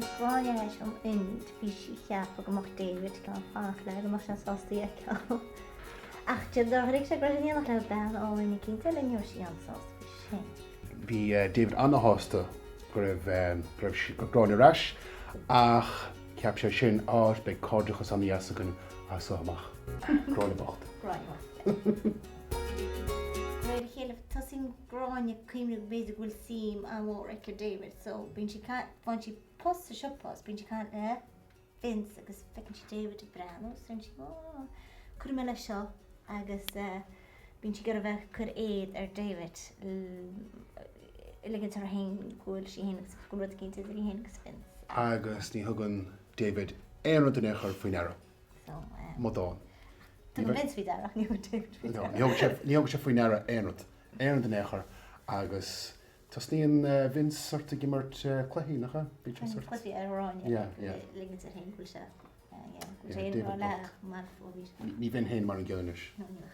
Tháinig Gráinne ar ais ón Ind, bhí sí ag ceapadh go mbeadh David ag fanacht léi, go mbeadh sé sásta í a fheiceáil. Ach dár chonaic sé go raibh sé in éineacht le bean álainn eicínt eile, ní raibh sí an-sásta faoi sin. Bhí David an-shásta go raibh go raibh sí go raibh Gráinne ar ais ach cheap sé sin, á, beidh cairdeachas an-dheas againn as seo amach. Gráinne bocht. Gráinne bocht. De réir a chéile, tosaíonn Gráinne ag cuimhneamh b'fhéidir go bhfuil suim an-mhór aici i David so bíonn sí ag faigheann sí post sa siopa is bíonn sí ag caint le Vince agus feiceann sí David ag breathnú is deireann sí oh cuirfidh mé leis seo agus bíonn sí ag iarraidh bheith ag cur éad ar David ligint uirthi féin go bhfuil sí féin agus go bhfuil rud eicínt idir í féin agus Vince. Agus ní thugann David aon rud in aon chor faoi ndeara. So eh. Amadán. Tugann Vince faoi deara ach ní thugann David faoi deara. Ní thugann sé faoi ndeara aon rud, aon rud in aon chor agus tosnaíonn Vince sort ag imirt cluichí, nach ea? Bíonn sé sort. Cluichí ar Ghráinne. Yeah, yeah. Ligint uirthi féin go bhfuil sé, yeah, go bhfuil sé i ngrá léi ach mar ó bhí sé. Ní bheinn féin mar an gcéanna anois.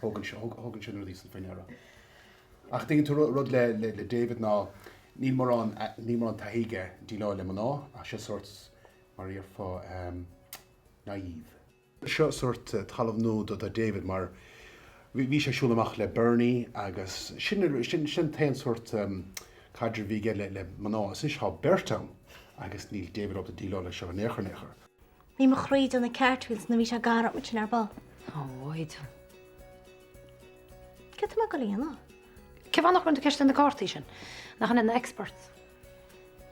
Thógann sé, thógann sé na rudaí san faoi ndeara. Ach tuigeann tú rud le le David ná níl mórán, níl mórán taithí aige déileáil le mná ach sé sort mar a déarfá naive. Seo sórt talamh nua do David mar bhí sé ag siúl amach le Bernie agus sin sin an t-aon sórt caidrimh a bhí aige le mná is anois tá beirt ann agus níl David ábalta déileáil leis seo in aon chor in aon chor. Bhí mo chroí ag déanamh cartwheels nuair a bhí sé gar dom ansin ar ball. Ó, mhaighdean. Céard tá mé ag dul a dhéanamh? Cén fáth nach gcuireann tú ceist ar na cártaí sin? Nach iad na experts?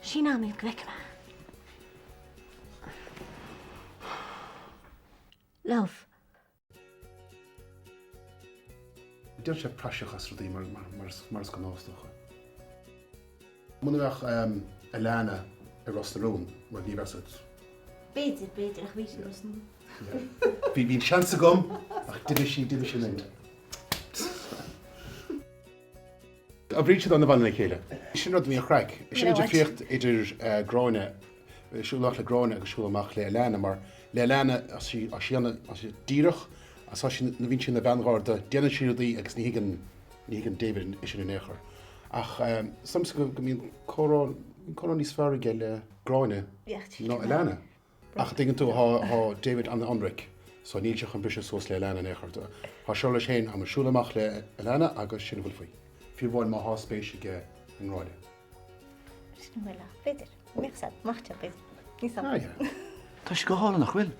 Sín agam iad go bhfeicfidh mé. Love. Déanann sé praiseach as rudaí mar is gnáth is dócha. Muna mbeadh Alana i Ros na Rún, bhuel ní bheadh siad. B'fhéidir, b'fhéidir, ach bhí sí i Ros na Rún. Bhí, bhí an seans agam ach d'imigh sí, d'imigh sí in. Oibríonn siad an-mhaith lena chéile. Sin rud a bhí an chraic. Sin an difríocht idir Gráinne, siúl amach le Gráinne agus siúl amach le Alana mar le Alana tá sí tá sí díreach agus tá sí nuair a bhíonn sí ina bean gharda déanann sí rudaí agus ní thuigeann ní thuigeann David é sin in aon chor. Ach is dócha go mbíonn comhrá comhrá níos fearr aige le Gráinne ná Alana. Ach tuigeann tú, tá David an-ionraic, so níl sé chun briseadh suas le Alana in aon chor. Tá sé leis féin, táim ag siúl amach le Alana agus sin a bhfuil faoi. Fiú amháin má thá spéis aige i nGráinne. Sin a bhfuil ach b'fhéidir. Mbeadh sé amach te, b'fhéidir. Ní Ah, yeah. Tá sé go hálainn, nach bhfuil?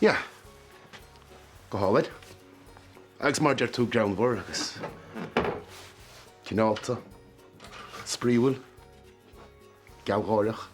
Yeah. Go hálainn. Agus mar a deir tú, greannmhar agus cineálta, spraíúil, gealgháireach.